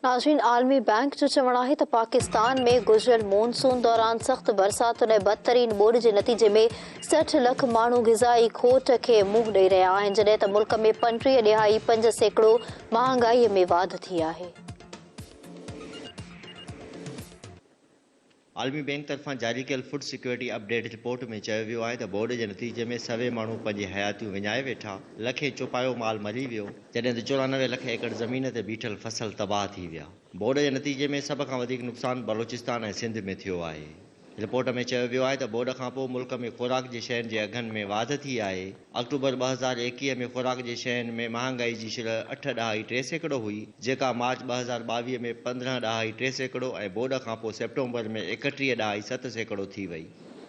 ناظرين عالمي بئنڪ جو چوڻ آهي ته پاڪستان ۾ گذريل مون سون دوران سخت برساتن ۽ بدترين ٻوڏ جي نتيجي ۾ 60 لک ماڻهو غذائي کوٽ کي منهن ڏئي رهيا آهن، جڏهن ته ملڪ ۾ 35.5% مهانگائي ۾ واڌ ٿي آهي. عالمي بئنڪ طرفان جاري ڪيل فوڊ سيڪيورٽي اپڊيٽ رپورٽ ۾ چيو ويو آهي ته ٻوڏ جي نتيجي ۾ سوين ماڻهو پنهنجي حياتيون وڃائي ويٺا، لکين چوپايو مال مري ويو، جڏهن ته 94 لک ايڪڙ زمين تي بيٺل فصل تباهه ٿي ويا. ٻوڏ جي نتيجي ۾ سڀ کان وڌيڪ نقصان بلوچستان ۽ سنڌ ۾ ٿيو آهي. رپورٽ ۾ چيو ويو آهي ته ٻوڏ کانپوء ملڪ ۾ خوراڪ جي شين جي اگهن ۾ واڌ ٿي آهي، آڪٽوبر 2021 ۾ خوراڪ جي شين ۾ مهانگائي جي شرح 8.3% هئي، جيڪا مارچ 2022 ۾ 15.3% ۽ ٻوڏ کانپوء سيپٽمبر ۾ 31.7% ٿي وئي.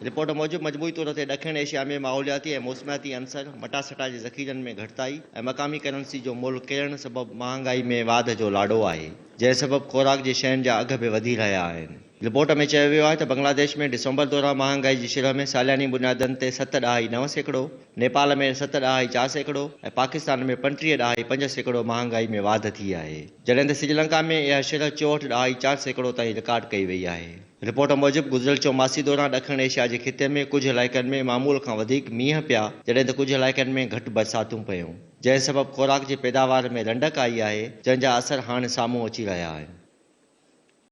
رپورٽ موجب مجموعي طور تي ڏکڻ ايشيا ۾ ماحولياتي ۽ موسمياتي عنصر، مٽاسٽا جي ذخيرن ۾ گهٽتائي ۽ مقامي ڪرنسي جو ملهه ڪرڻ سبب مهانگائي ۾ واڌ جو لاڙو آهي، جنهن سبب خوراڪ جي شين جا اگهه به وڌي رهيا آهن. رپورٽ ۾ چيو ويو آهي ته بنگلاديش ۾ ڊسمبر دوران مهانگائي جي شرح ۾ سالياني بنيادن تي 7.9%، نيپال ۾ 7.4% ۽ پاڪستان ۾ 35.5% مهانگائي ۾ واڌ ٿي آهي، جڏهن ته سريلنڪا ۾ اها شرح 64.4% تائين رڪارڊ ڪئي وئي آهي. رپورٽ موجب گذريل چوماسي دوران ڏکڻ ايشيا جي خطي ۾ ڪجهه علائقن ۾ معمول کان وڌيڪ مينهن پيا، جڏهن ته ڪجهه علائقن ۾ گهٽ برساتون پيون، جنهن سبب خوراڪ جي پيداوار ۾ رنڊڪ آئي آهي، جنهن جا اثر هاڻ سامهون اچي رهيا آهن.